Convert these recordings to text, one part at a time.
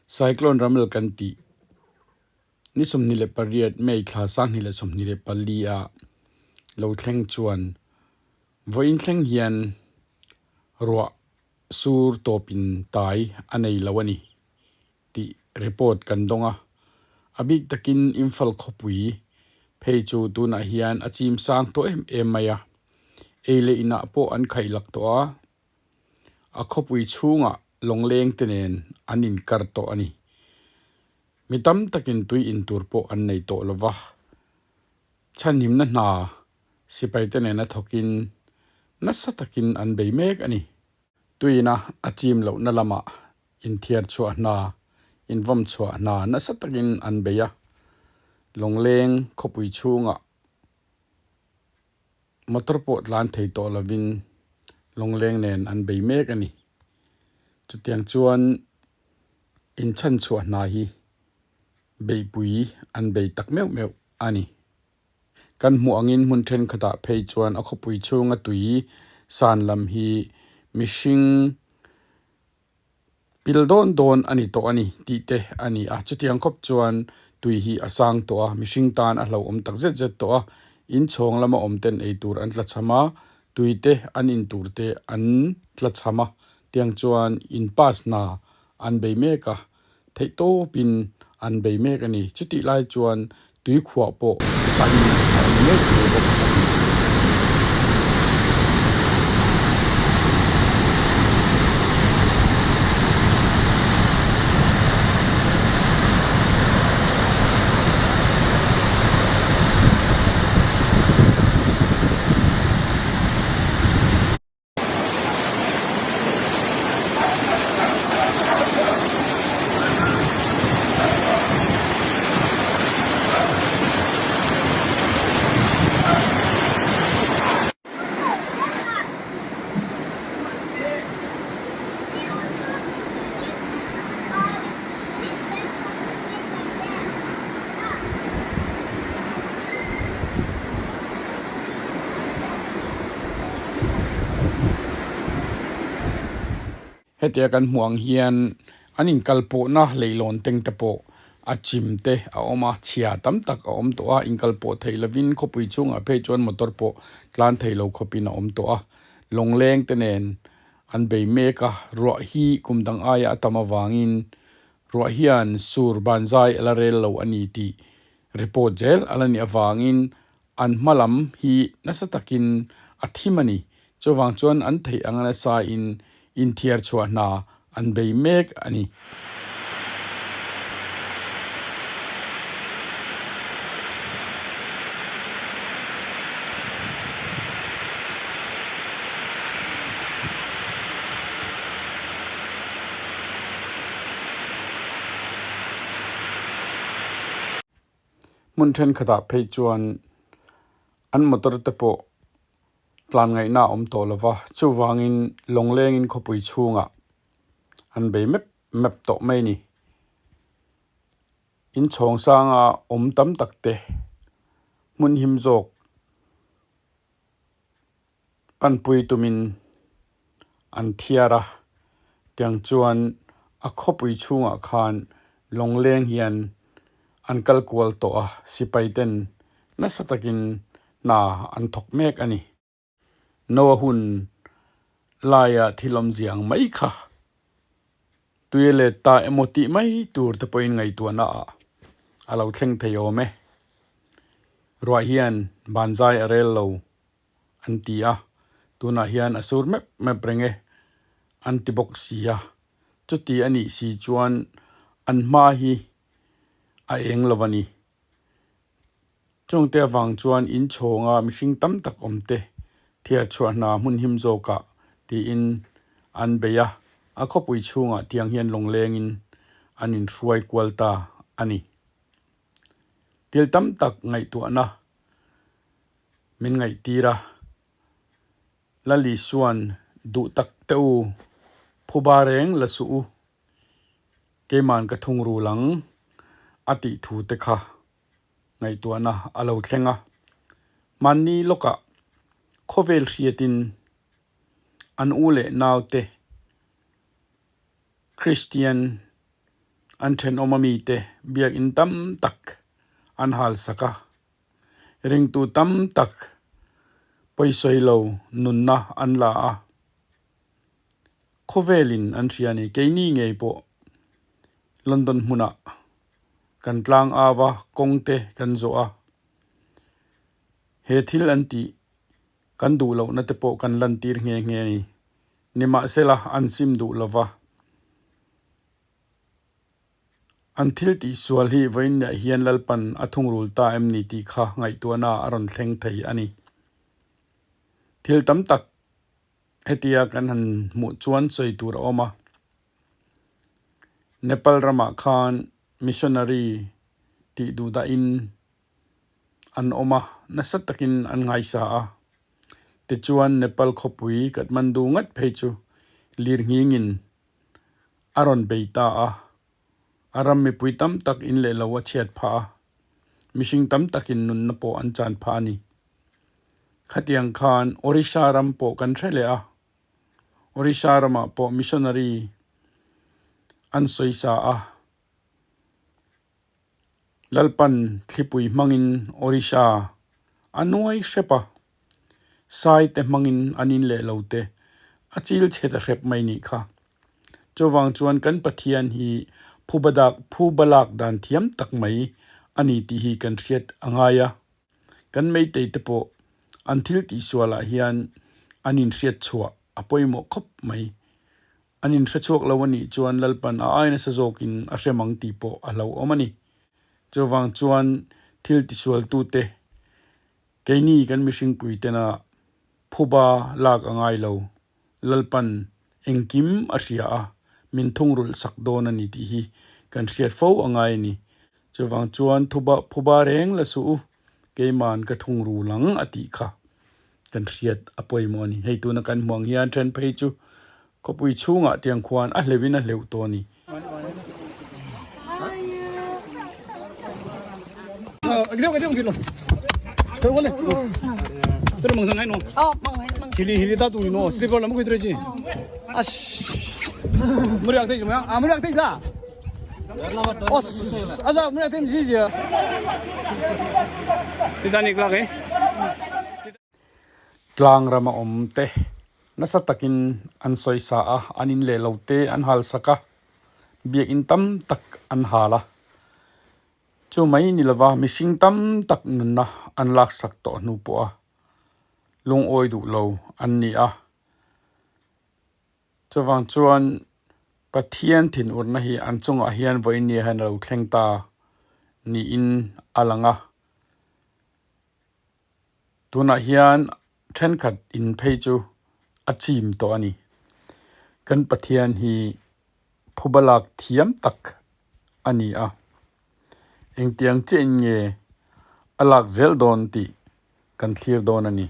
Cyclone Ramel kan tih ni 28 May thla 2024 a lo thleng chuan vawiin thleng hian ruah sur tawpin tai a nei lo a ni tih report kan dawng a. A bik takin Imphal khawpui phei chu tunah hian a chim sang tawh em em mai a, ei leh inah pawh an khaih lak tawh a. A khawpui chhungah lawngleng te nen an inkar tawh a ni. Mi tam takin tui in tur pawh an nei tawh lo va, chhanhimna hna sipai te nena thawkin nasa takin an bei mek a ni. Tuina a chim lohna lamah inthiar chhuah hna, invawm chhuah hna nasa takin an bei a, lawngleng khawpui chhungah Motor pawh tlan thei tawh lovin lawngleng nen an bei mek a ni. Chutiang chuan inchhan chhuah hna hi beihpui an bei tak meuh meuh a ni. Kan hmuh angin hmun thenkhatah phei chuan a khawpui chhunga tui san lam hi mihring Pil dawn dawn a ni tawh a ni tih te a ni a, chutiang khawp chuan tui hi a sang tawh a, mihring tan a hlauhawm tak zet zet tawh a, inchhawng lama awm ten ei tur an tlachham a, tui te an in tur te an tlachham a, tiang chuan in pass hna an bei mek a, theihtawpin an bei mek a ni. Chutih lai chuan tui khuah pawh sahin a awm mek zel bawk a ni. Hetia kan hmuh ang hian an inkalpawhna leihlawn teng te pawh a chim te a awm a, chhia tam tak a awm tawh a, inkalpawh theih lovin khawpui chhungah phei chuan motor pawh tlan thei lo khawpin a awm tawh a, lawngleng te nen an bei mek a, ruah hi kum dang aia a tam avangin ruah hian sur banzai a la rel lo a ni tih report zel a la nih avangin An hma lam hi nasa takin a thim a ni. Chuvang chuan an theih anga nasa in inthiar chhuah hna an bei mek a ni. Hmun thenkhatah phei chuan an motor te pawh tlan ngaihna a awm tawh lo va, chuvangin lawnglengin khawpui chhungah an bei mep mep tawh mai a ni. Inchhawng sanga awm tam tak te hmun him zawk panpui tumin an thiar a, tiang chuan a khawpui chhungah khan lawngleng hian an kal kual tawh a, sipai ten nasa takin hna an thawk mek a ni. Noa hun laia thil awmzia ang mai kha tui let ta emaw tih mai tur te pawhin ngaihtuahna ah a lo thleng thei awm e. Ruah hian banzai a rel lo an ti a, tunah hian a sur mep mep reng e an ti bawk si a, chuti a nih si chuan an hma hi a eng lo a ni. Chungte avang chuan inchhawnga mihring tam tak awm te thiar chhuah hna hmun him zawkah tiin an bei a, a khawpui chhungah tiang hian lawnglengin an inhruai kual ta a ni. Thil tam tak ngaihtuahna min ngaihtir a, Lali Suan duh tak teh u, phuba reng la suh u, keiman ka thungrul ang a tih thu te kha ngaihtuahna a lo thleng a. Mahni lawkah khawvel hriatin an u leh naute Kristian. An thenawm a mite biakinn tam tak an halsak a, ringtu tam tak pawisawi lo nunna an la a. Khawvelin an hria a ni. Keini ngei pawh London hmunah kan tlang au a, kawng te kan zawh a. He thil an tih kan duh lohna te pawh kan lantir nghe nghe a ni. Nimahsela an sim duh lova. An thil tihsual hi vawiinah hian Lalpan a thungrul ta em ni tih kha ngaihtuahna a rawn thleng thei a ni. Thil tam tak hetia kan han hmuh chuan sawi tur a awm a. Nepal ramah khan missionary tih duhdahin an awm a, nasa takin an ngaisa a. Tichuan Nepal khawpui Kathmandu ngat phei chu lirnghingin a rawn bei ta a, a ram mipui tam tak in leh lo a chhiat phah a, mihring tam takin nunna pawh an chan phah a ni. Khatiang khan Orissa ram pawh kan hre leh a, Orissa ramah pawh missionary an sawisa a, Lalpan thlipui hmangin Orissa a nuai hrep a, Sai te hmangin an in leh lo te a chil chhe ta hrep mai nih kha. Chuvang chuan kan Pathian hi phubadak phubalak dan thiam tak mai a ni tih hi kan hriat a ngai a. Kan meitei te pawh an thil tihsualah hian an inhriat chhuah a pawimawh khawp mai. An inhrechhuak lo a nih chuan Lalpan a ai nasa zawkin a hrem ang tih pawh a hlauhawm a ni. Chuvang chuan thil tisualtute Keini kan mihringpui tena phuba lak a ngai lo. Lalpan engkim a hria a, min thungrulh sak dawn a ni tih hi kan hriat fo a ngai a ni. Chuvang chuan thuba phuba reng la suh u, keiman ka thungrul ang a tih kha kan hriat a pawimawh a ni. Hei tuna kan hmuh ang hian then phei chu khawpui chhungah tiang khuan a hleuhin a hleuh tawh a ni. Tlang rama awm te nasa takin an sawisa a, an in leh lo te an hal sak a, biakinn tam tak an hal a. Chu mai ni lova mihring tam tak nunna an laksak tawh hnu pawh a lungawi duh lo an ni a. Chuvang chuan Pathian thinurna hi an chungah hian vawinia hian a lo thleng ta niin a lang a. Tunah hian thenkhat in phei chu a chim tawh a ni. Kan Pathian hi phuba lak thiam tak a ni a. Engtiang chiahin nge a lak zel dawn tih kan thlir dawn a ni.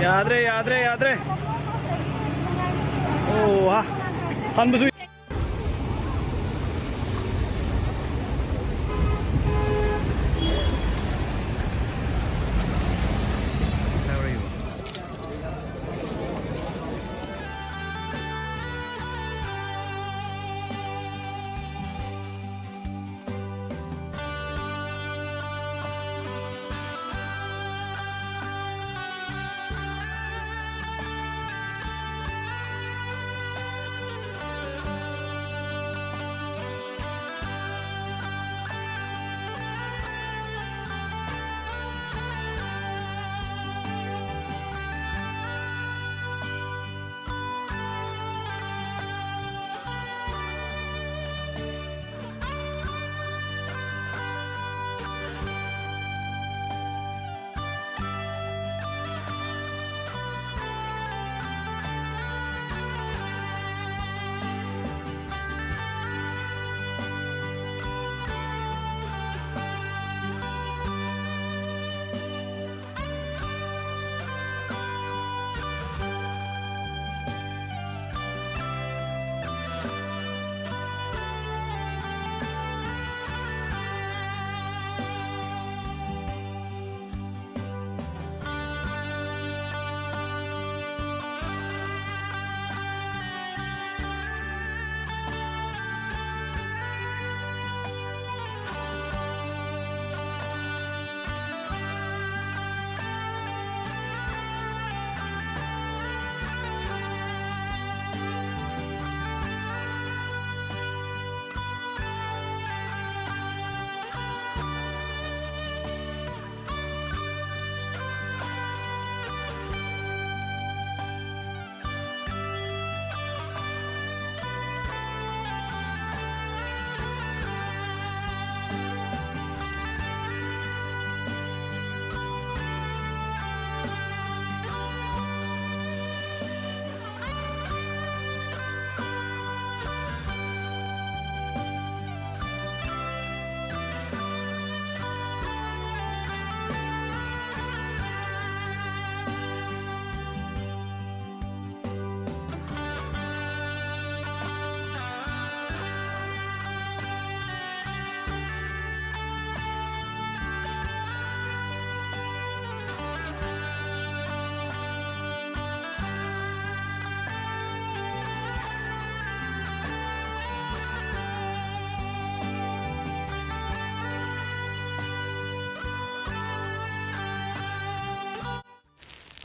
ꯌꯥꯗ꯭ꯔꯦ ꯌꯥꯗ꯭ꯔꯦ ꯌꯥꯗ꯭ꯔꯦ ꯑꯣ ꯍꯥ ꯍꯟꯕꯁꯨ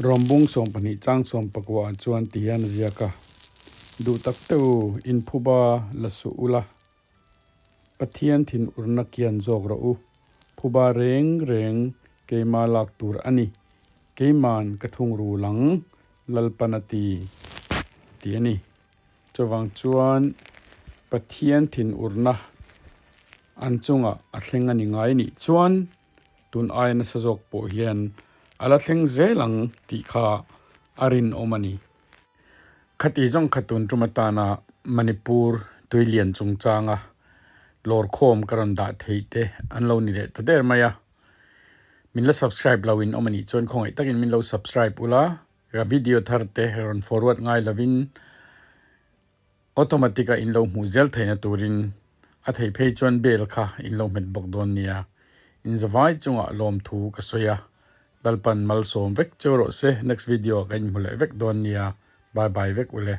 Rawmbung 12 chang 19 ah chuan ti hian a ziak a, Duh tak teh u, inphuba la suh ula, Pathian thinurna kian zawk rawh u, phuba reng reng keima lak tur a ni, keiman ka thungrul ang, Lalpan a ti, ti a ni. Chuvang chuan Pathian thinurna an chungah a thleng a ni ngai nih chuan tun aia nasa zawk pawh hian a la thleng zel ang tih kha a rinawm a ni. Khati zawng kha tun tum atana Manipur tuilian chungchanga lawrkhawm ka rawn dah theih te an lo ni leh ta der mai a. Min la subscribe lo in awm a nih chuan khawngaih takin min lo subscribe ula, ka video thar te rawn forward ngai lovin Automatic a in lo hmuh zel theihna turin a theih phei chuan bell kha in lo hmet bawk dawn nia. In zavai chungah lawmthu ka sawi a, Lalpan malsawm vek cheu rawh se, next video ah ka inhmu leh vek dawn nia, bye bye vek ule.